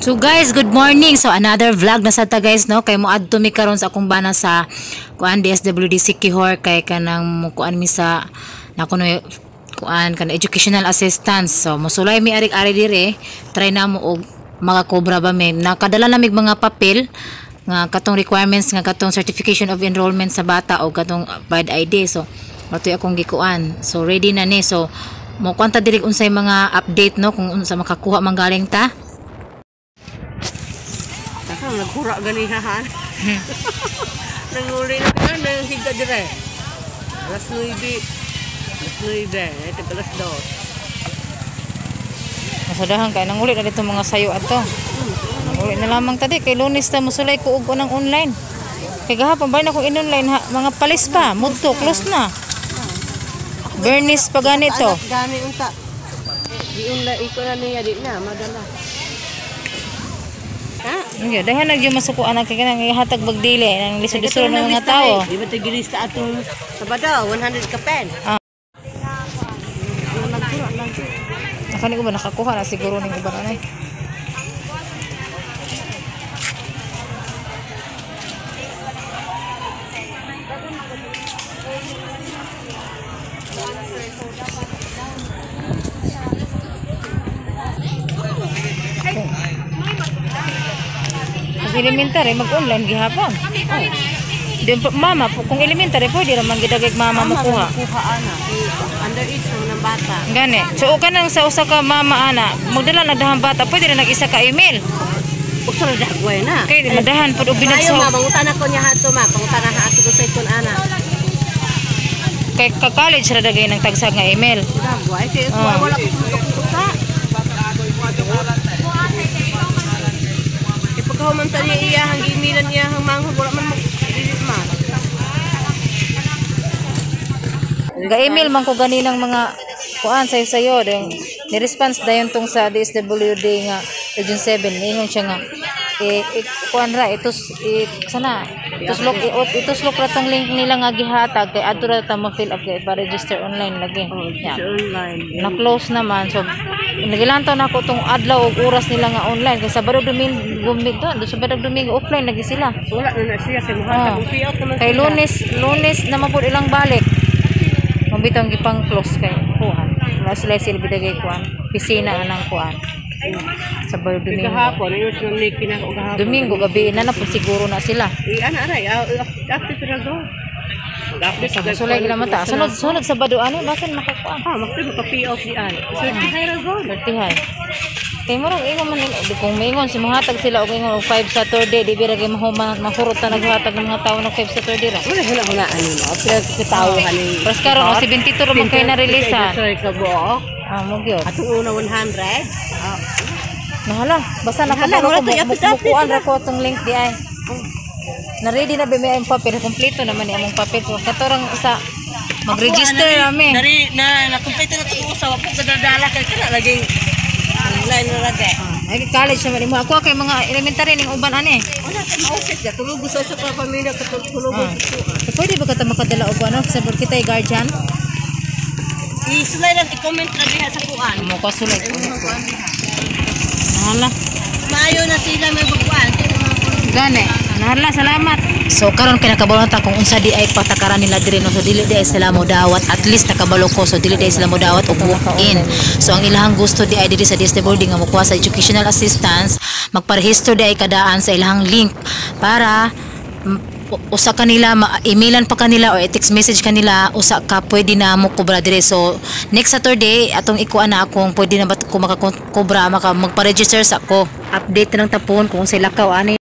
So guys, good morning. So another vlog na sa ta, guys, no, kay mo adto mi karon sa akong bana sa kuan DSWD Siquijor kay kanang mo kuan mi sa na kuno kuan kan educational assistance. So mosulay mi ari-ari dire, try na mo og makakobra ba mi. Nakadala na mig mga papel nga katong requirements nga katong certification of enrollment sa bata o katong valid ID. So matoy akong gikuan. So ready na ni. So mo kuan ta diri unsay mga update, no, kung unsa makakuha man galing ta. Taka, naghura gani ha. Nanguli na ka na higa dire. Alas 9. Alas 9, eh, tag alas 2. Masadahan kay nanguli na dito mga sayo ato. Nanguli na lamang tadi kay Lunes ta mosulay ko og unang online. Kay gahapon ba na kung in-online ha, mga palis pa, mudto close na. Bernice pa ganito. Anak gani unta. Di unla iko na niya di na madala. Ha? Hindi, dahan nagyo masukuan ang kay kanang ihatag bagdili nang lisod-lisod ng mga tao. Di ba tigilista atong Sabado, 100 ka pen. Ah. Naghura lang. Nakani ko ba nakakuha na siguro ning uban anay. Pag elementary, mag-online gihapon. Oh. Di pa, mama, kung elementary, pwede raman gidagig mama makuha. Kuha ana. Underage naman ang bata. Gani. So, ka nang sa usa ka mama ana, magdala nagdahang bata, pwede na nag-isa ka email. Usa ra dagway na. Kay di madahan pud og Ayo binagsaw. Ma, pangutana ko niya hato ma, pangutana ha ato ko sa ikon ana. Kay ka college ra dagay ng tagsag nga email. Dagway kay Ah. wala ko sulok usa. Kay pagkahuman ta niya iyahang gimilan niya hang manghod wala man mag dili ma. Ga-email man ko ganinang mga kuan sayo-sayo then ni response dayon tong sa DSWD nga Region 7, ingon siya nga eh, eh kuan ra itus eh, sana ituslok ituslok ra tong link nila nga gihatag kay adto ra ta mo fill up kay pa-register online lagi. Oh, Yeah. online. Na-close naman, so nagilantaw na ako tong adlaw ug oras nila nga online kay Sabado Domingo do Sabado Domingo offline lagi sila. Wala na na siya kay muhatag Ah. og payout naman Kay sila. Lunes naman pud ilang balik. Mabitong gipang close kay kuan. Wala sila silbi dagay kuan. Pisina anang kuan. Sabado Kay Domingo. gahapon ayo siya ni kinako gahapon. Domingo gabi na na po siguro na sila. Eh, ana aray, after sila go. Mag-update Sa sulay ila mata. Sunod sunod Sabado ano basan makakuan. Ah, magti maka-pay off di an. Certified ra go. Bertihay. Kay murag ingon man nila, di kung maingon si muhatag sila og ingon og 5 Saturday, di bira kay mahuman mahurot ta naghatag ng mga tawo ng 5 Saturday ra. Wala huna huna ano no. Pila ka tawo kaning. Pero karon og 72 ra man kay na release ah. Sorry ka buok. Ah, mo gyud. Atong una 100. Ah, Nahala, basta Nahala, nakabalo wala ko to, i-update mukuan na. ra ko atong link di ay. Na ready na ba may ang papel, kompleto naman ni among papel. So, katorang sa mag-register rami. Dari na na kompleto na to usa wa po kadadala kay kana laging online na lagi. Ay college naman imo. Ako kay mga elementary ning uban ani. Wala kay mausit ya tulog sa sa pamilya ka tulog Ah. So, pwede ba ka ta makadala og ano sa kita guardian? Isulay lang i-comment ra diha sa kuan. Mo ka sulay. Imong kuan diha. Nahala. Maayo na sila may bagkuan. Gani. Nahala, salamat. So karon kay nakabalo ta kung unsa di ay patakaran nila diri, no. So dili di ay sila mo dawat, at least nakabalo ko, so dili di ay sila mo dawat og walk in. So ang ilahang gusto di ay diri sa DSWD nga mokuha sa educational assistance, magparehistro di ay kadaan sa ilahang link para usa kanila ma-emailan pa kanila or i-text message kanila usa ka pwede na mo kubra dire. So next Saturday atong ikuan na akong pwede na ba ko makakubra maka magpa-register sa ko. Update na lang tapon kung unsay lakaw ani.